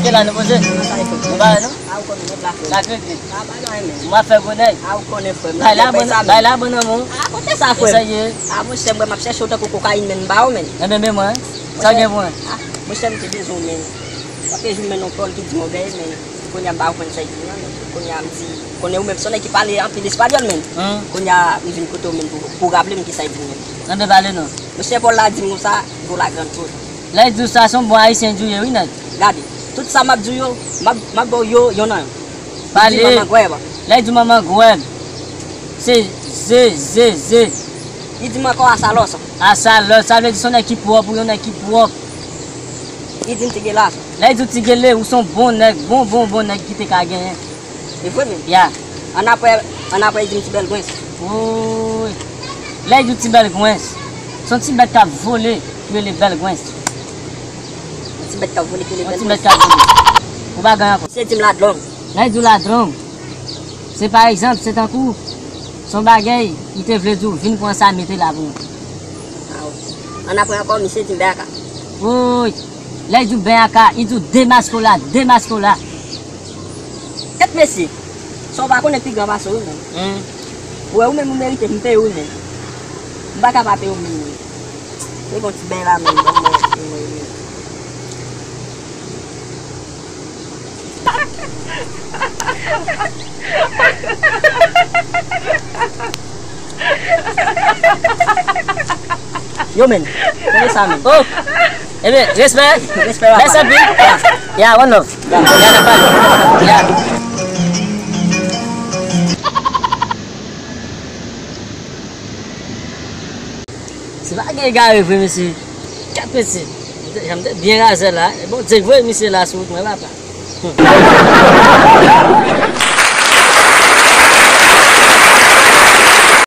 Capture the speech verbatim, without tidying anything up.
Kèl ane poze? Nou pa wè non? A, ou konnen nèg la, frè m. Sa kredi. A, pa gen anyen, men. M ap fè gwo nèg. A, ou konnen, frè m. Bay la bon, bay la bon nan men w. A, kote sa, frè m? Eseye. A, monchè, m wè m ap chèche w tankou kokayin, men m ba w, men. Enben, men mwen. Sa w gen pou mwen? A, monchè, m te bezwen w, men. M te jwenn men yon kòl ki di m yon bèy, men kounye a m pa konprann sa l di m nan, men kounye a m di, konnen ou menm se yon nèg ki pale anpil espanyòl, men. Kounye a m vin kote w, men, pou, pou w raple m kisa l di m, men. Enben, pale non. Monchè, Pòl la di m konsa, Dios la gran cosa. Lè l di w sa, se yon bon ayisyen di w ye wi, nèg. Gade, tout sa m ap di w yo, m ap, m ap ba w yo, yonn an yonn. Pale. Li di manman gwèb. Lè l di w manman gwèb, se ze, ze, ze. Li di m ankò asalòs. Asalòs, sa vle di se yon nèg ki pwòp, ou yon nèg ki pwòp. Li di m ti gen lajan. Lè l di w ti gen le, ou se yon bon nèg, bon, bon, bon nèg ki te ka genyen. E vre menm? Ya. Annapre, annapre li di m ti bèl gwens. Woy. Lè l di w ti bèl gwens, se yon ti bèt k ap vole ki rele bèl gwens. Yon ti bèt k ap vole ki rele bèl gwens. Yon ti bèt k ap vole. Ou pa gen ankò. Misye di m ladrong. Lè l di w ladrong, se pa egzanp, se tankou, se yon bagay, li te vle di w vin pran sa mete la pou mwen. A, ok. Annapre ankò, misye di m bèyaka. Woy. Lè l di w bèyaka, li di w demaske w la, demaske w la. Kèt mesye, sa w pa konnen pi gran pase w wi menm. Ou wè ou menm ou merite m peye w wi menm. M pa ka pa peye w menm wi. Se gon ti bèy la menm, ban mwen, ban mwen wi. Yo, men. Kote sa, men? Oh! Ebyen, respè. Respè, papa. Mèsi anpil. Ya, one love. Ya, n ap pale. Ya. Se pa gen egare vre, mesye. Kat mesye. Jan m te byen razè la. E Bondye k voye misye la sou wout mwen, papa.